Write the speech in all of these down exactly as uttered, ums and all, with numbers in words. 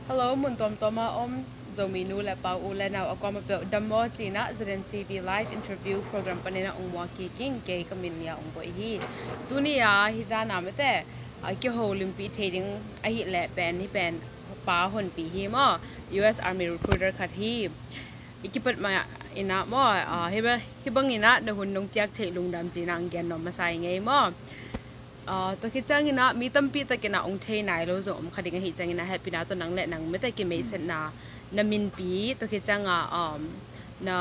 Hello, mun tuamtuam a om Zomi nu le pa, u le nau a kuama peuh dam maw ci-in ah Z N T V live interview program panin ah ong muak kik ing. Kei ka min Lia Ong Boih hi. Tuni a hi dan a mete a kiho limpih thei ding ahih leh pen hi pen pa honpi hi maw, U S Army recruiter khat hi. I kipat mah in ah maw, ah, hi ba-, hi bangin ah na hun nong piak theih lungdam ci-in ah ong gen nuam masa ing ei maw. Ah, tua khit ciangin ah mi tampi takin ah ong thei nai lo zong om kha ding ahih ciangin ah hehpihna tawh nang le nang mete kimeisatna, na minpi, tua khit ciangin ah, um, na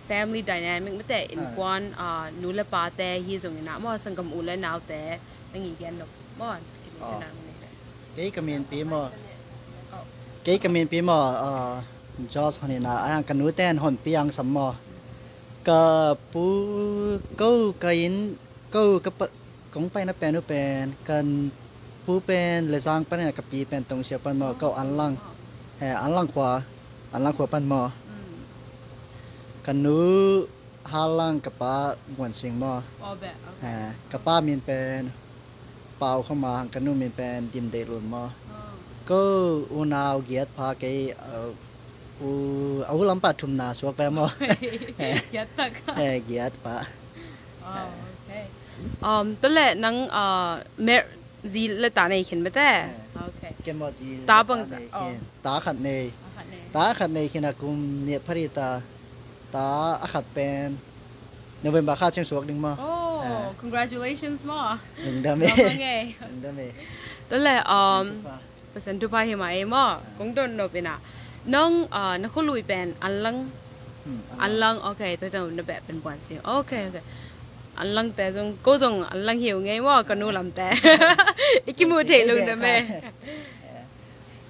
family dynamic mete, innkuan, ah, nu le pate hi zongin ah maw, sanggam u le naute nang i gen nop maw, kimeisatna nang nei le. Kei ka minpi maw? Kei ka minpi maw, ah, George Honina, a yang ka nute in honpi ang sam maw? Ka pu, ko ka inn, ko ka pa, kong paina pen uh pen, kan pu pen Lezang panin a, ka pi pen Tongsia pan maw, ko Anlang, he, Anlang khua, Anlang khua pan maw. Ka nu Halang, ka pa Muan Sing maw. He, ka pa min pen Pau Khoma, ka nu min pen Dim Deih Lun maw. Ko unau giat pha kei, uh, u, a u lampa thumna suak ve maw. Giat tak. He, giat pha. Oh, okay. Um, tua le nang, uh, mer-, zi le ta nei khin mete? Okay. Kei maw zi le ta bang ta sa-, nei khin. Ta khat nei. Ta khat nei. Ta khat nei khin a kum nih phari ta. Ta a khat pen November kha ciang suak ding maw. Oh, congratulations maw. Lungdam e. Lungdam e. Tua le, um, Pasian thupha hi mah ei maw. Kong dot nop in ah. Nang, ah, na khualui pen Anlang. Anlang, okay, tua ciang na beh pen Muan Sing. Okay, okay. Anlang te zong, ko zong Anlang hi uh ngei maw, ka nu lamte. I kimu thei lungdam e.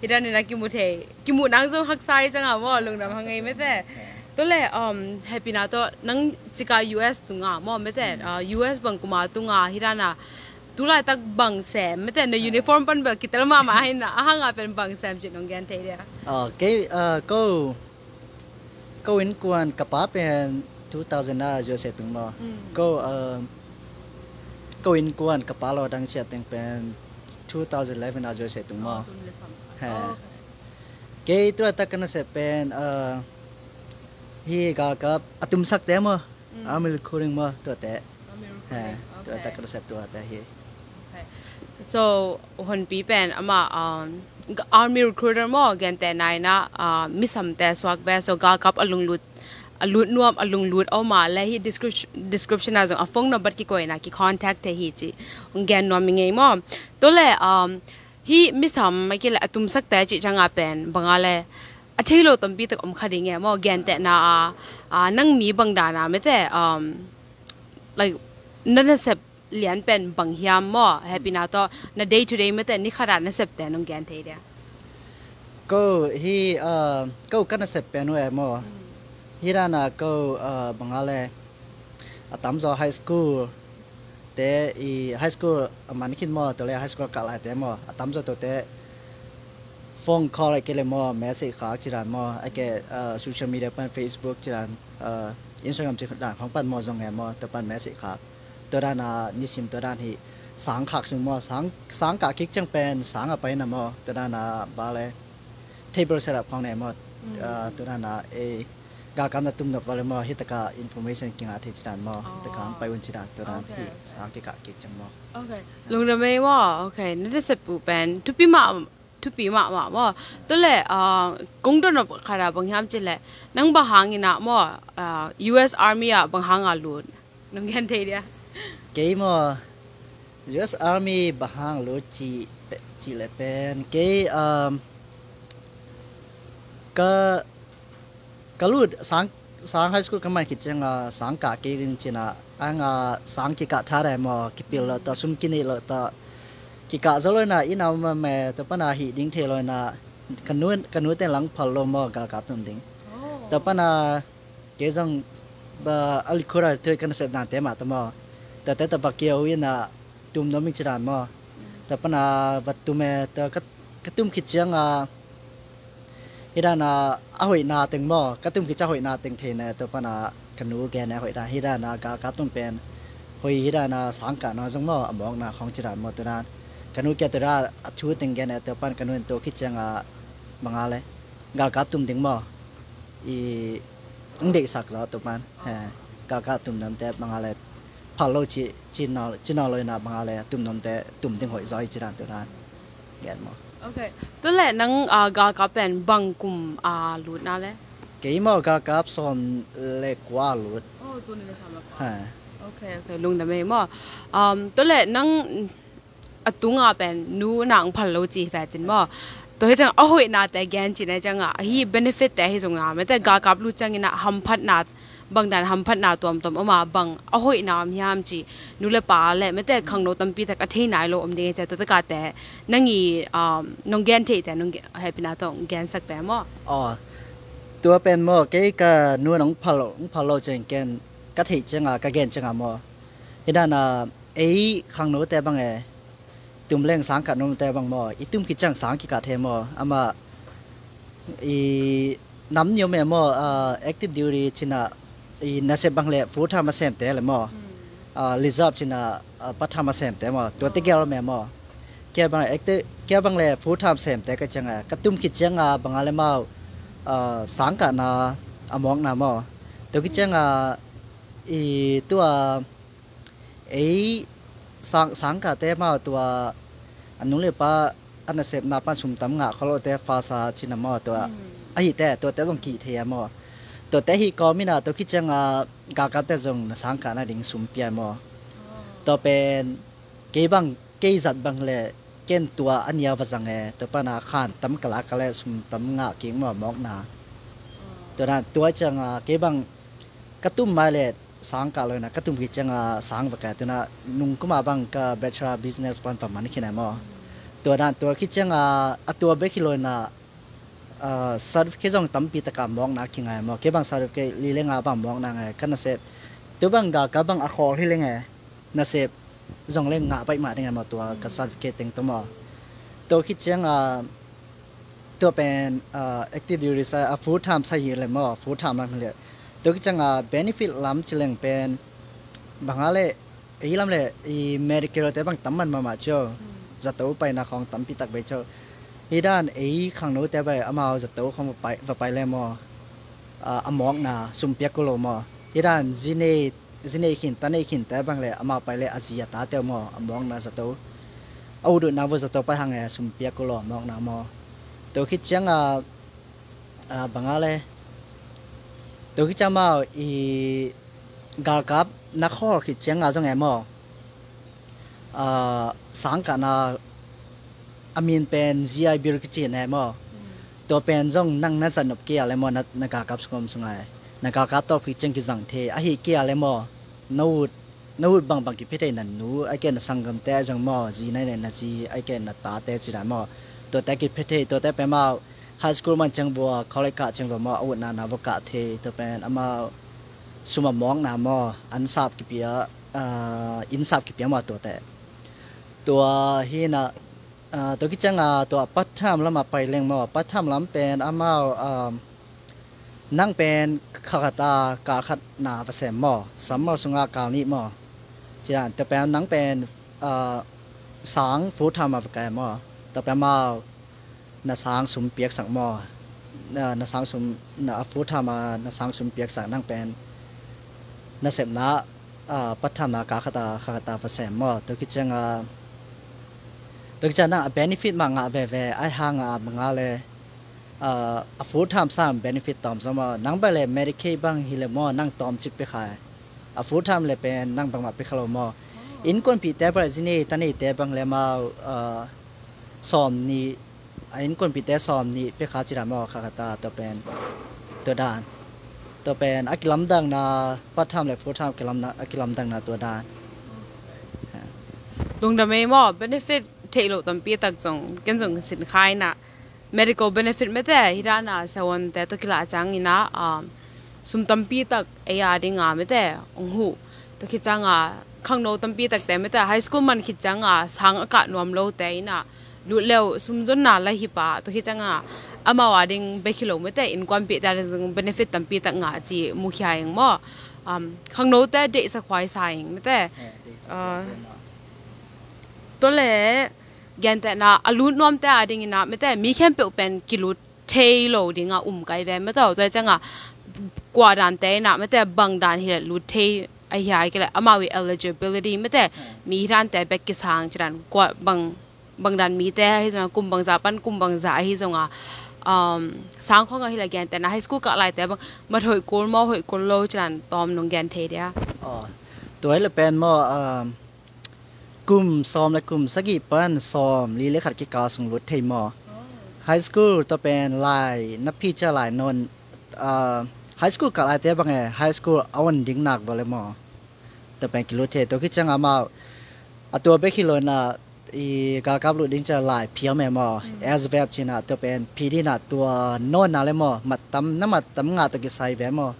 Hi dan in a kimu thei, kimu nang zong haksa i ciang a maw, lungdam hang ei mete. Tua le, um, hehpihna tawh nang cika U S tung a maw mete, uh, U S bang kum a tung a hi dan a, tu laitak bang sem mete, na uniform pan bel kitel mahmah hi na, a hang a pen bang sem cih nong gen thei dia. Ah, kei, ah, ko, ko innkuan ka pa pen two thousand a U S A tung maw. Ko, ah, ko innkuan ka pa lo dang sia teng pen two thousand eleven a U S A tung maw. He. Kei tu laitak ka nasep pen, ah, hi galkap a tumsak te maw. Army recruiting maw, tuate. He, tua tak ka nasep tuate hi. Okay. So, honpi pen ama, um, army recruiter maw, gente nai na, uh, mi samte suak ve, so galkap a lunglut, a lut nuam, a lunglut a om a le hi description, description a zong a phone number kikoih na ki contact thei hi ci. Ong gen nuam i ngei maw. Tua le, um, hi mi sam mai ki le a tumsak te ci ciang a pen bang a le a thei lo tampi tak om kha ding e maw, gentehna a, a, nang mi bang dan a mete, um, like, na nasep lian pen bang hiam maw, hehpihna tawh na day to day mete ni khat a nasep te nong gen thei dia. Ko hi, uh, ko ka nasep pen uh e maw. Hi dan a ko, uh, bang a le a tamzaw high school te i high school a man khin maw, tua le high school kah lai te maw, a tamzaw tuate phone call a ke le maw, message khak ci dan maw, a ke, uh, social media pan Facebook ci dan, uh, Instagram ci dan khong pan maw zong e maw, tua pan message khak. Tua dan a nisim tua dan hi sang khak sung maw, sang, sang kah kik ciang pen sang a pai na maw, tua dan a ba le table setup khong ne maw, uh, tua dan a e galkap na tum nop va le maw, hi taka information kingah thei ci dan maw, taka ang pai un ci dan, tua dan hi sang kikah kik ciang maw. Okay. Lungdam ei maw, okay. Na nasep uh pen thupi mah, thupi mahmah maw. Tua le, ah, kong dot nop khat a bang hiam ci le, nang bang hang in ah maw, ah, U S Army ah bang hang a lut. Nong gen thei dia. Kei maw, U S Army bang hang lut ci, ci le pen. Kei, um, ka, ka lut sang, sang high school ka man khit ciang a, sang kah kei ding ci na, ang a sang kikah tha dai maw, kipil lo ta, sum kinei lo ta, kikah zo lo na, inn a om me, tua pan a hih ding thei lo na, ka nu, ka nu ten lang phal lo maw, galkap tum ding. Tua pan a, kei zong, ba, a likhura thuai ka nasep dante mah ta maw. Tate ta ba kei uh in a tum nuam ing ci dan maw. Tua pan a ba tum e, tua ka, ka tum khit ciang a, hi dan a, a hoihna teng maw. Ka tum khit ciang a hoihna teng thei ne, tua pan a ka nu gen e hoih dan, hi dan a, ka, ka tum pen. Hoih hi dan a, sang kah na zong maw, a mawkna khong ci dan maw, tua dan. Ka nu kia tua dan, a thu teng gen e, tua pan ka nu in tua khit ciang a, bang a le galkap tum ding maw? I, ang deihsak zaw tu pan he, galkap tum namte bang a le phal lo ci, ci nawn, ci nawn lo inah bang a le tum namte tum ding hoih zaw i ci dan tu dan. Gen maw? Ok. Tu le nang, ah, galkap pen bang kum a lutna le? Kei maw galkap sawm le kua a lut. Oh, tu ni le sawm le kua. Ha. Ok, ok, lungdam ei maw. Um, tu le nang a tunga pen nu nang phal lo ci ve cin maw. Tua hi ciang a hoihnate gen cin a ciang a hi benefit te hi zong a mete galkap lut ciangin a hamphatna bang dan hamphatna tuamtuam om a bang a hoihna om hiam ci nu le pa le mete khangno tampi tak a thei nai lo om ding hi cia tua takate nang i, um, nong gen theite nong ge-, hehpihna tawh gensak ve maw? Aw, tua pen maw kei ka nu nong phal lo, nong phal lo ciang ken ka theih ciang a ka gen ciang a maw. Hi dan a ei khangnote bang e tum leng sang kah nuamte bang maw, i tum khit ciang sang kikah thei maw, amah i nam ni om e maw, ah, active duty cin a i nasep bang le full time a semte le maw, ah, reserve cin a, ah, part time a semte maw, tuate gel om e maw. Kia bang le active, kia bang le full time semte ka ciang a ka tum khit ciang a bang a le mau, ah, sang kahna a mawkna maw. Tua khit ciang a i tua ei sang, sangkahte amau tua a nu le pa a nasepna pan sum tam ngah khol lote fasa cin a maw tua ahite tuate zong kih thei a maw. Tuate hih kawm inah tua khit ciang a galkapte zong na sangkah nading sum pia maw. Tua pen kei bang kei zat bang le ken tua a nia va zang e, tua pana khan tam ka lak ka le sum tam ngah kik maw mawkna. Tua dan tua ciang a kei bang ka tum mai le sang kah lo inah ka tum khit ciang a sang va kai tua inah nung kum a bang ka bachelor business pan va man khin a maw. Tua dan tua khit ciang a a tua bek hi lo inah, ah, certificate zong tampi taka mawkna kingai maw. Kei bang certificate li le nga bang mawkna ngai ka nasep. Tua bang galkap bang a khawl hi le ngai nasep zong le ngah baih mah ding a maw tua ka certificate teng tua maw. Tua khit ciang a tua pen, ah, active duty sa a full time sa hi le maw, full time lam hi le. Tua khit ciang a benefit lam ci leng pen bang a le ei lam le i medical te bang tam man mahmah cio. Zato paina khawng tampi tak bei cio. Hi dan ei khangnote bai amau zato khawng va pai, va pai le maw, ah, a mawkna sum piak ko lo maw. Hi dan zi nei zi nei khin, ta nei khin te bang le amau pai le a zi a tate maw, a mawkna zato. A ut utna vua zato pai hang e sum piak ko lo a mawkna maw. Tua khit ciang a, a, bang a le. Tua khit ciang amau i galkap na khawl khit ciang a zong e maw. Ah, sangkahna a min pen G I Bill kici ne maw. Tua pen zong nang na zat nop kia le maw, na, na galkap sungom sungai. Na galkap tawp hi ciang kizang thei. Ahi kia le maw, na ut, na ut bangbang kiphia thei na nu, a kia na sanggamte a zong maw, zi nai ne na zi, a kia na tate ci dan maw. Tuate kiphia thei, tuate pen maw, high school man ciang vua, college kah ciang vua maw, a utna na vua kah thei, tua pen amau sum a mawkna maw, an sap kipia, ah, inn sap kipia maw tuate. Tua hi na, ah, tua khit ciang a tua part time lam a pai leng maw, part time lam pen amau, ah, nang pen kha khat a kal khat na va sem maw, summer sung a kal nih maw. Ci dan tua pen nang pen, ah, sang full time a va kai maw. Tua pen amau na sang sum piaksak maw? Na, na sang sum, na a full time a na sang sum piaksak nang pen nasepna, ah, part time na kal khat a, kha khat a va sem maw? Tua khit ciang a, tua khit ciang nang a benefit mah ngah veve, ai hang a mah ngah le, ah, a full time sang benefit tawm zaw maw? Nang bang le Medicaid bang hi le maw, nang tawm cik pia khai. A full time le pen nang bangmah pia kha lo maw? Innkuanpihte bang le zi nei ta neite bang le mau, ah, sawm nih, a innkuanpihte sawm nih pia kha ci dan maw, kha khat a tua pen. Tua dan. Tua pen a kilamdangna, part time le full time kilamna, a kilamdangna tua dan. Lungdam ei maw, benefit theih loh tampi tak zong, ken zong ka sin khai na. Medical benefit mete, hi dan a, sawante tua kila ciang ina, um, sum tampi tak ei a ding a mete, ong huh. Tua khit ciang a, khangno tampi takte mete, high school man khit ciang a, sang a kah nuam lote ina, lut leu sum zonna la hi pa, tua khit ciang a, amau a ding bek hi lo mete, innkuanpihte a ding benefit tampi tak ngah ci mukhia eng maw. Um, khangnote deihsak huai sa eng mete. Eh, deihsak huai sa eng maw. Tua le, gentehna, a lut nuamte a ding ina mete, mi khempeuh pen kilut thei lo ding a um kai ve mate. Tua ciang a kua dan te in a mate bang dan hi leh lut thei a hi a, hi kei leh amau i eligibility mate, mi hi dan te bek kisang ci dan kua bang bang dan mite ahi zong a, kum bangza pan kum bangza ahi zong a, um, sang khong a hi leh gentehna high school kah lai te bang mat hoih kul maw hoih kul lo ci dan tawm nong gen thei dia? Oh, tua hi leh pen maw, um, kum sawm le kum sagih pan sawm li le khat kikal sung lut thei maw. High school tua pen lai na phi cia lai non, uh, high school kah lai te bang e, high school a on ding nak vo le maw. Tua pen kilut thei, tua khit ciang amau a tua bek hi lo in a i galkap lut ding cia lai phi om e maw. Mm. S vep ci in a tua pen phi ding in a tua non a le maw, mat tam, na mat tam ngah tua kisai ve maw.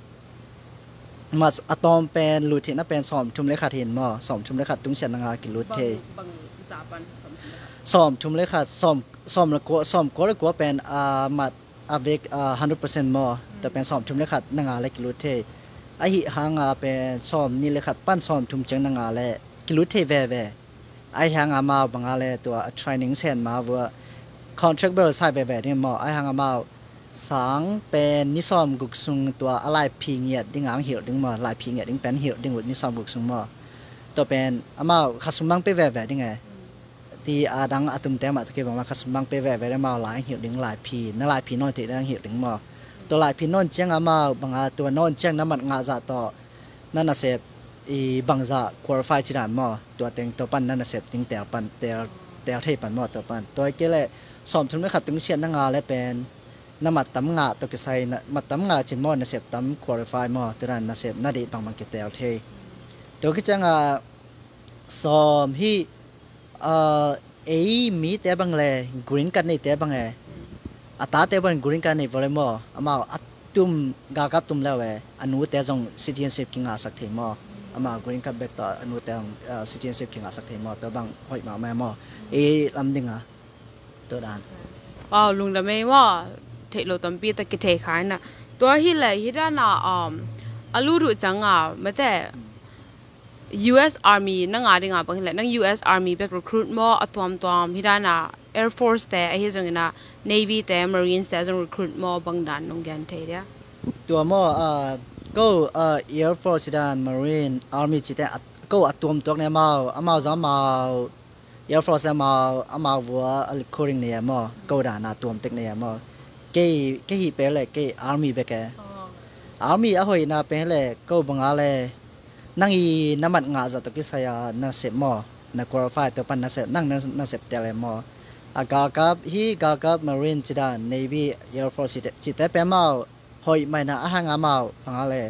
Mat a tawm pen lut theihna pen sawm thum le khat hi in maw, sawm thum le khat tungsiat na ngah kilut thei. Bang, bang za pan sawm thum le khat? Sawm thum le khat, sawm, sawm le kua, sawm kua le kua pen, ah, mat a vek, ah, hundred percent maw, tua pen sawm thum le khat na ngah le kilut thei. Ahi hang a pen sawm nih le khat pan sawm thum ciang na ngah le kilut thei veve. Ahi hang amau bang a le tua a training sen ma vua contract bel sai veve ding maw. Ahi hang amau sang pen ni sawm guk sung tua a lai phi ngiat ding ang hilh ding maw, lai phi ngiat ding pen hilh ding uh ni sawm guk sung maw. Tua pen amau kha sum mang pe veve ding e. Ti a dang a tumte mah tua kei bang mah kha sum mang pe veve ding amau lai ang hilh ding lai phi, na lai phi nawn theih ding ang hilh ding maw. Tua lai phi nawn ciang amau bang a tua nawn ciang na mat ngah zah tawh na nasep i bangzah qualify ci dan maw, tua teng tua pan na nasep ding tel pan, tel, tel thei pan maw, tua pan. Tua hi kei leh sawm thum le khat tungsiat na ngah le pen na mat tam ngah tawh kisai, na mat tam ngah cin maw, nasep tam qualify maw, tua dan nasep na deih bangbang kitel thei. Tua khit ciang a sawm hih, ah, ei mite bang le green card neite bang e, a tate bang green card nei vo le maw, amau a tum, galkap tum leu e, a nute zong citizenship kingahsak thei maw, amau green card bek tawh a nute zong, ah, citizenship kingahsak thei maw, tua bang hoih mahmah e maw, ei lam ding a, tua dan. Wow, lungdam ei maw, theih lo tampi tak kithei kha in a. Tua hi leh hi dan a, um, a lut uh ciang a mate, U S Army na ngah ding a bang hi leh, nang U S Army bek recruit maw, a tuamtuam hi dan a Air Force te ahi zongin a, Navy te, Marines te zong recruit maw, bang dan nong gen thei dia? Tua maw, ah, ko, ah, Air Force hi dan, Marine, Army cite, ah, ko a tuamtuak ne amau, amau zong amau Air Force amau, amau vua a recruiting nei a maw, ko dan a tuam tek nei a maw. Kei, kei hih pen le kei Army bek e. Oh. Army a hoihna pen le ko bang a le nang i na mat ngah zah tawh kisai a nasep maw, na qualify tua pan nasep, nang na, nasep tel e maw. A galkap, hih galkap, Marine ci dan, Navy, Air Force cite, cite pen amau hoih maina a hang amau bang a le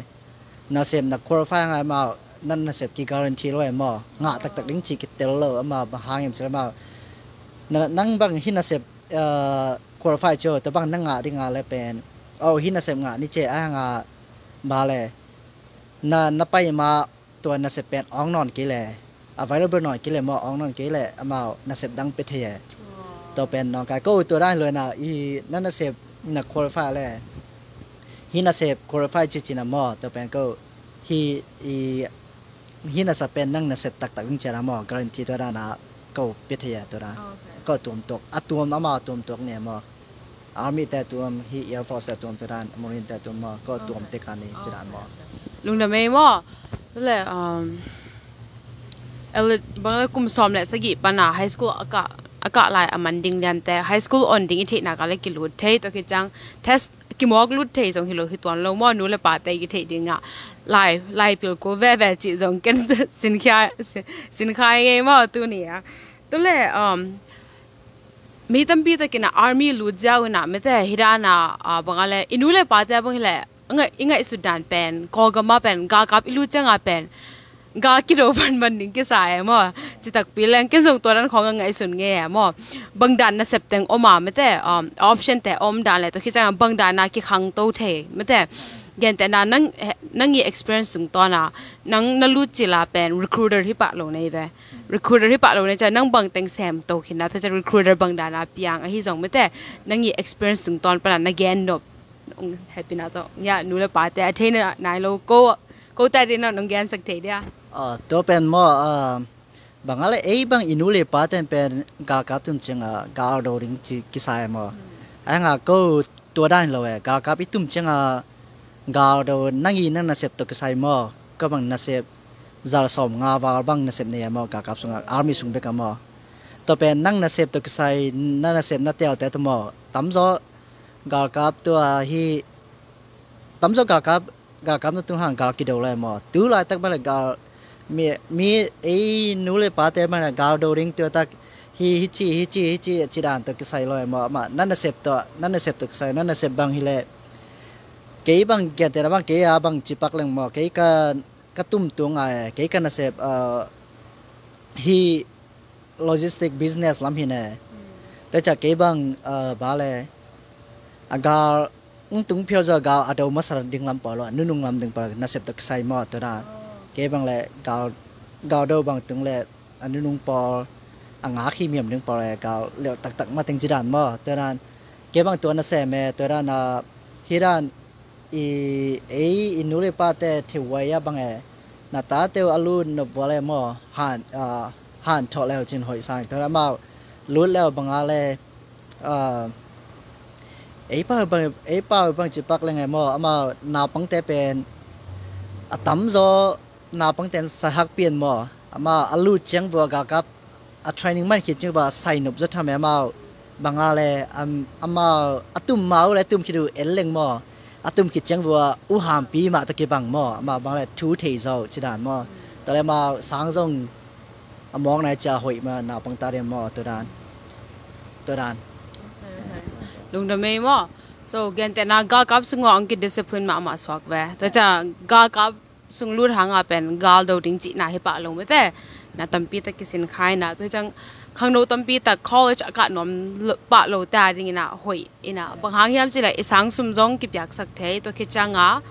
nasep na qualify hang amau na nasep ki guarantee lo e maw, ngah taktak ding ci kitel lo amau bang hang em ci le amau. Na, nang bang hih nasep, ah, qualify cio, tua bang na ngah ding a le pen, oh, hih nasep ngah ni ci a hang a bang le na, na pai ma tua nasep pen awng nawn kei le, available nawn kei le maw, awng nawn kei le amau nasep dang pia thei e. Tua pen nawngkai ko tua dan hi lo in a, i na nasep na qualify le, hih nasep qualify ci cin a maw, tua pen ko hih, i, hih nasep pen nang nasep taktak ding ci a maw, guarantee tua dan a ko pia thei e tua dan. Okay. Ko tuamtuak, a tuam amau tuamtuak ne maw. Army te tuam, hih Air Force te tuam tua dan, Marine te tuam maw, ko tuam tek a ni ci dan maw. Lungdam ei maw. Le, um, ele-, bang le kum sawm le sagih pan a high school a kah, a kah lai a man ding lian te, high school on ding i theihna ka le kilut thei tawh khit ciang test kimawk lut thei zong hi lo hi tuan lo maw, nu le pa te i theih ding a. Lai, lai pil kul veve cih zong ken sinkhia, sin-, sinkhai ngei maw tuni a. Tua le, um, mi tampi takin a army lut ziau in a mate hi dan a, a, bang a le, i nu le pa te a bang hi leh, a ngaih, i ngaihsut dan pen, Kawlgam ah pen, galkap i lut ciang a pen, gal kido banban ding kisa e maw. Citak pi leng, ken zong tua dan khawng a ngaihsun ngei e maw. Bang dan nasep teng om a mate, um, option te om dan le, tua khit ciang a bang dan a kikhangto thei mate. Gentehna, nang, nang i experience tungtawn a, nang na lut cil a pen, recruiter hi pah lo nei ve. Recruiter hi pah lo nei ciang nang bang teng sem to khin na, tua ciang recruiter bang dan a piang ahi zong mate, nang i experience tungtawn pan a na gen nop. Hehpihna tawh, ya, nu le pa te a thei na nai lo, ko, ko ta te na nong gen sak thei dia. Ah, tua pen maw, ah, bang a le ei bang i nu le pa ten pen galkap tum ciang a gal do ding ci kisa e maw. Ai nga ko tua dan hi lo e. Galkap i tum cianga galdo nang i nang nasep tawh kisai maw, ka bang nasep zal sawm nga val bang nasep nei a maw, galkap sunga army sung bek a maw. Tua pen nang nasep tawh kisai, na nasep na telte tawh maw, tamzaw galkap tua hi, tamzaw galkap galkap na tung hang gal kido lai maw. Tu laitak bang le gal mi, mi ei nu le pate bang le gal do ding tua tak hi, hici hici hici ci dan tawh kisai lo e maw. Amah na nasep tawh, na nasep tawh kisai, na nasep bang hi le kei bang gentehna bang kei a bang cipak leng maw, kei ka, ka tum tung a e, kei ka nasep, uh, hi logistic business lam hi ne. Tua ciah kei bang, uh, ba le a gal ung tung phial zaw gal a do masa ding lam pawl lo, a nunung lam ding pawl nasep tawh kisai maw, tua dan. Kei bang le gal, gal do bang tung le a nunung pawl a ngak hi miam ding pawl le gal leuh taktak mateng ci dan maw, tua dan. Kei bang tua nasem e, tua dan a hi dan i ei i nu le pate theuwai a bang e, na tate uh a lut nop vua le maw, han, ah, han thawh leu cin hoih sang. Tua amau lut leu banga le, ah, ei pau bang, ei pau bang cipak leng e maw, amau naupangte pen a tamzaw naupangte in sai hak pian maw, amau a lut ciang vua galkap a training man khit ciang vua sai nop zaw tham e amau. Banga le, am, amau a tum mau le tum khit uh en leng maw, a tum khit ciang vua u hampi mah tawh kibang maw, amau bang le thu thei zaw ci dan maw. Tua le amau sang zong a mawk nai cia hoih ma naupang ta ding maw, tua dan. Tua dan. Lungdam ei maw. So gentehna galkap sungah ang ki discipline mahmah suak ve. Tua cia galkap sung lut hanga pen gal do ding cihna hi pah lo mete. Na tampi tak kisin khai na, tua ciang khangno tampi tak college a kah nuam lo, pah lo ta ding ina hoih ina. Bang hang hiam cih le i sang sum zong kipiaksak thei, tua khit cianga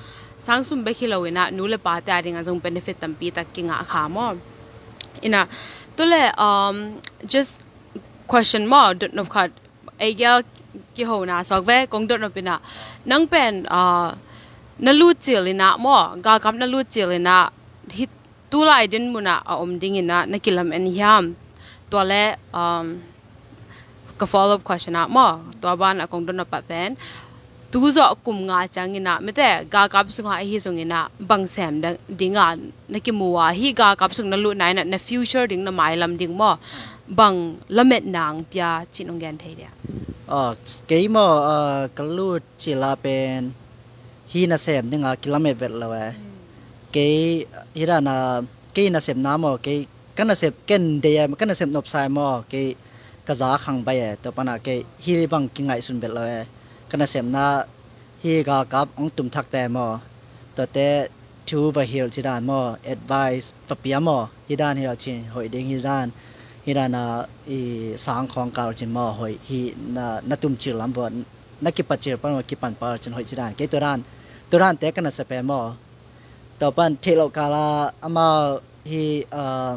sang sum bek hi lo ina nu le pate a dinga zong benefit tampi tak kingah kha maw. Ina, tu le, um, just question maw, dot nop khat, ei gel kihona suak ve, kong dot nop ina. Nang pen, ah, na lut cil ina maw, galkap na lut cil ina, hi tulai din muna a om ding ina na kilam en hiam? Tua le, um, ka follow up question ah maw, tua ban a kong dot nop ah pen, tu zawh kum nga ciang ina mete, galkap sunga ahi zong ina bang sem ding, dinga na kimu a, hi galkap sung na lut na ina na future ding, na mailam ding maw, bang lamet nang pia cin ong gen thei dia? Ah, kei maw, ah, ka lut cila pen hi nasem dinga kilamet vet lo e. Kei hi dana, kei nasepna maw, kei ka nasep ken dei e, ka nasep nopsa e maw, kei ka za khang bai e, tua pana kei hi bang kingaihsun vet lo e. Ka nasepna hi galkap ong tum thakte maw, tuate thu va hilh ci dan maw, advice va pia maw, hi dan hilh cin hoih ding, hi dan, hi dana i sang khawng kal cin maw, hoih hi na, na tum cil lam vua, na kipat cil pan maw, kipan pal cin hoih ci dan. Kei tua dan, tua dante ka nasep e maw. Tua pan theih loh kala amau hi, ah,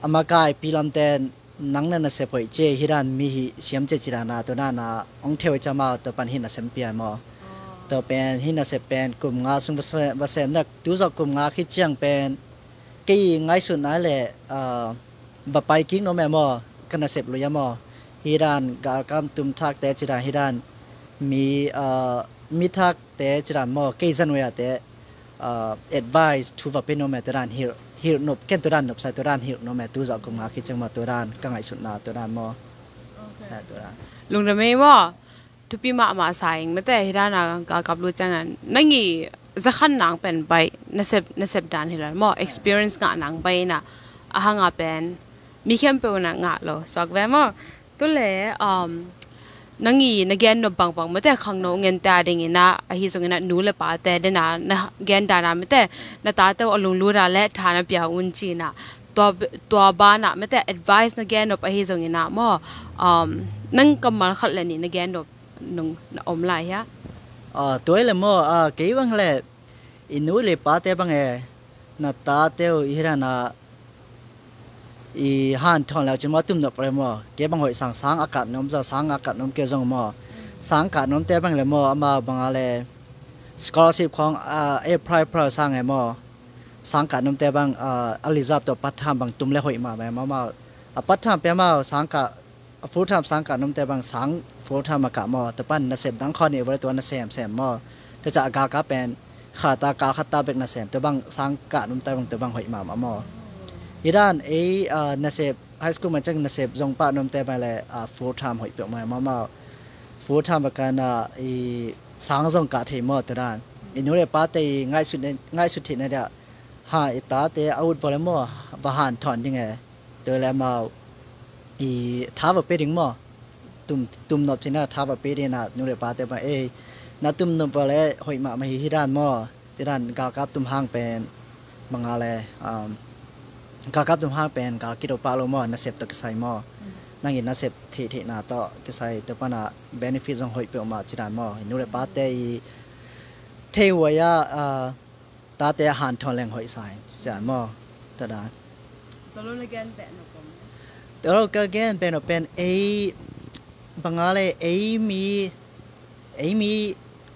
amau kaipi lamten nang na nasep hoih ci, hi dan mi hi siam ci ci dana, tua dana ong theu i ca amau tua pan hi nasem pia maw. Tua pen hi nasep pen kum nga sung va sem, va sem nak tu zawh kum nga khit ciang pen kei ngaihsut nai le, ah, va pai kik nuam e maw, ka nasep lui a maw. Hi dan galkap tum thakte ci dan, hi dan mi, ah, mi thakte ci dan maw, kei zanwei a te, ah, advice thu va pe nuam e, tua dan hilh, hilh nop, ken tua dan nopsa, tua dan hilh nuam e, tu zawh kum nga khit ciang maw, tua dan ka ngaihsutna, tua dan maw. Okay. Ah, tua dan. Lungdam ei maw. Thupi mahmah sa ing mete, hi dana galkap lut ciangan nang i zakhan nang pen bai, nasep, nasep dan hi lo maw, experience ngah nang bai ina, a hanga pen mi khempeuh na ngah lo suak ve maw. Tu le, um, nang i na gen nop bangbang mete, khangno ngente a ding ina, ahi zong ina nu le pate dena na gen dana mete, na tate uh a lunglut a le tha na pia un ci ina, tua, tua bana mete advice na gen nop ahi zong ina maw, um, nang kammal khat le nih na gen nop nung na om lai hia? Ah, tua hi le maw, ah, kei bang le i nu le pate bang e, na tate uh i hi dana i han thawn leu cin maw, tum nop le maw. Kei bang hoih sang, sang a kat nuam zaw, sang a kat nuam kei zong maw, sang kat nuamte bang le maw, amau banga le scholarship khawng, ah, apply, apply sang e maw. Sang kat nuamte bang, ah, a lizap tawh part time bang tum le hoih mahmah e maw, amau a part time pia amau sang kat, a full time sang kat nuamte bang sang full time a kah maw, tua pan nasep dang khawng nei vua le tua na semsem maw. Tua ciang a galkap pen kha ta kal khat ta bek na sem, tua bang sang kah num ta bang tua bang hoih mahmah maw. Hi dan ei, ah, nasep high school man ciang nasep zong pah num te bang le, ah, full time hoih peuhmah maw maw. Full time a kah na i sang zong kah thei maw tua dan. I nu le pate i ngaihsut ne-, ngaihsut theihna dia ha i tate a ut vua le maw va hanthawn ding e. Tua le amau i tha va pe ding maw. Tum, tum nop cina tha va pe ding na nu le pate bang ei na tum nop vua le hoih mahmah hi hi dan maw. Tua dan galkap tum hang pen bang a le, um, galkap tum hang pen gal kido pah lo maw, nasep tawh kisai maw. Nang i nasep theihtheihna tawh kisai tua pan a benefit zong hoih peuhmah ci dan maw. I nu le pate i thei huai a, ah, tate a hanthawn leng hoih sa hi ci dan maw. Tua dan. Tua lo na gen beh nop om. Tua lo ka gen beh nop pen ei bang a le ei mi, ei mi,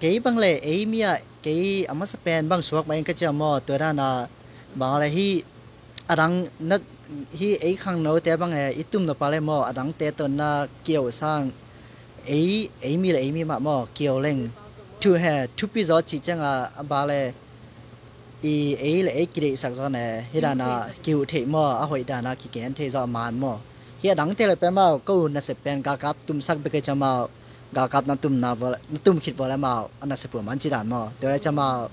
kei bang le ei mi ah kei a masa pen bang suak mah ing ka ci a maw. Tua dan a bang a le hi a dang na, hi ei khangnote bang e i tum nop a le maw a dangte tawh na kiau sang ei, ei mi le ei mi mah maw kiau leng thu he thupi zaw cih ciang a, a ba le i ei le ei kideihsak zaw ne hi dan a kihuh theih maw, a hoih dan a kigen thei zaw a man maw. Hi a dangte le pe maw, ko nasep pen galkap tumsak bek ei ci a maw, galkap na tum na vua le, na tum khit vua le maw a nasep uh man ci dan maw. Tua le ci a maw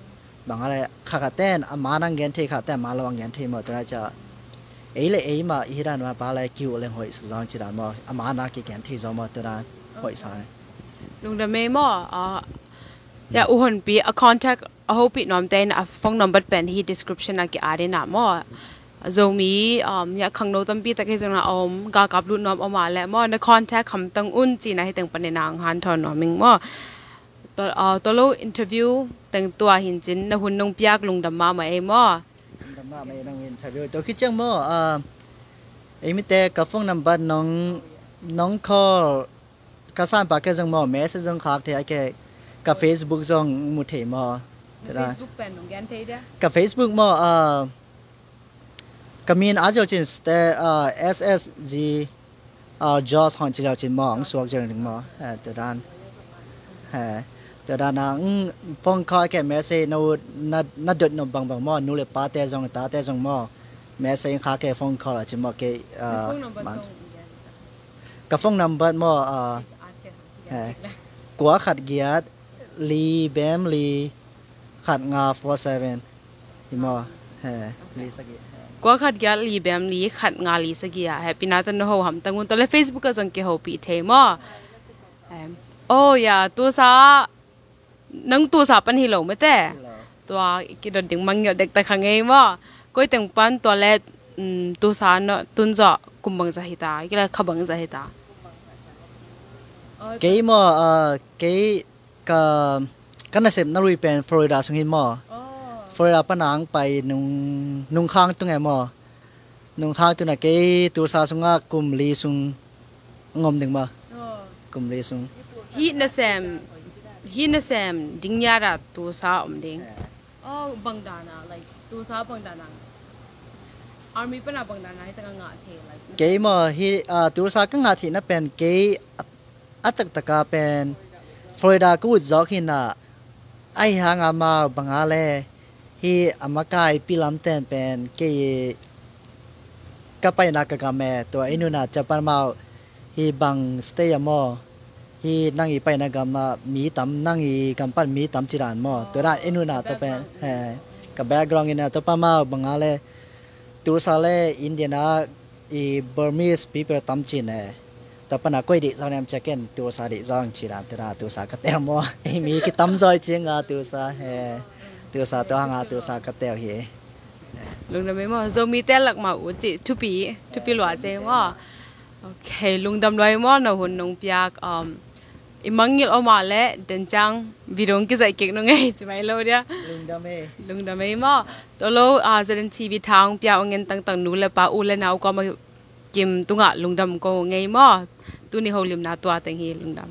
bang a le kha kha ten a man ang gen thei, kha ten a man lo ang gen thei maw. Tua le ci a ei le ei mah i hi dan mah ba le kihuh leng hoih sa zaw ci dan maw, a man a kigen thei zaw maw. Tua dan hoih sa. Lungdam ei maw. Ah, ya, u honpi a contact a hopih nuamte in a phone number pen hi description a ki-at in a maw. Zomi, um, ya khangno tampi tak hi zong na om, galkap lut nuam om a le maw, na contact hamtang un ci na hi teng pan in a hanthawn nuam ing maw. Tua, uh, tua lo interview teng tua hin cin na hun nong piak lungdam mahmah ei maw. Lungdam mahmah ei nong interview. Tua khit ciang maw, uh, ei mite ka phone number nong, nong call ka sanpa ke zong maw, message zong khak thei a ke, ka Facebook zong mu thei maw. Facebook pen nong gen thei dia? Ka Facebook maw, ah, ka min a ziau cin ste, ah, S S G, ah, Josh hong ci ziau cin maw, ang suak ziau ding maw. Eh, tua dan. Eh, tua dan a, mm, phone call ke message na ut, na, na dot nop bangbang maw, nu le pate zong, tate zong maw. Message khak ke phone call a cin maw ke, ah, phone number man. Zong gen. Ka phone number maw, ah, eh, kua khat giat, li bem li, khat nga four seven. Hi maw, eh, li sagih. Kua khat giat, li bem li, khat nga li sagih a. He pi na tan na ho hamtang un. Tua le Facebook a zong kihopih thei maw. Em, oh ya, Tulsa nang Tulsa pan hi lo mate. Hi lo. Tua i kidot ding mangngilh dektak kha ngei maw. Koi teng pan tua le, mm, Tulsa na tun zawh kum bangzah hi ta, i kila kha bangzah hi ta? Kei maw, ah, kei ka, ka nasepna lui pen Florida sung hi maw. Oh. Florida pan ang pai nung, nung khang tung e maw. Nung khang tun a kei Tulsa sungah kum li sung ngom ding maw. Oh. Kum li sung. Hih nasem, hih nasem ding niat ah Tulsa om ding. Eh. Oh, bang dan a, like, Tulsa bang dan a. Army pan a bang dan a, hi tang a ngah thei, like. Kei maw, hi, ah, Tulsa ka ngah theihna pen kei a, a taktak a pen Florida ka ut zawk hi na, ahi hang a maw bang a le, hi a makai pi lam ten pen kei ka paina ka gam e, tua i nuna Japan mau hi bang state a maw, hi nang i paina gam a mi tam, nang i gam pan mi tam ci dan maw, tua dan i nuna tua pen, he, ka background i na tua pa mau bang a le, Tulsa le Indian a i Burmese people tam ci ne. Tua pana koi dih zong nem check in Tulsa dih zong ci dan tua Tulsa ka tel maw. Ei mi ki tam zoi ci nga Tulsa he. Tulsa tua nga Tulsa ka tel hi. Lungdam ei maw. Zomi tel lak ma u ci thupi, thupi lua ci maw. Ok, lungdam lua ei maw na hun nong piak, um, i mangngilh om a le den ciang video hong kizaih kik nung ei ci mai lo dia. Lungdam ei. Lungdam ei maw. Tua lo, ah, Z N T V thang pia ong en tangtang nu le pa u le nau kua ma kim tungah lungdam ko ngei maw. Tuni holimna tua teng hi lungdam.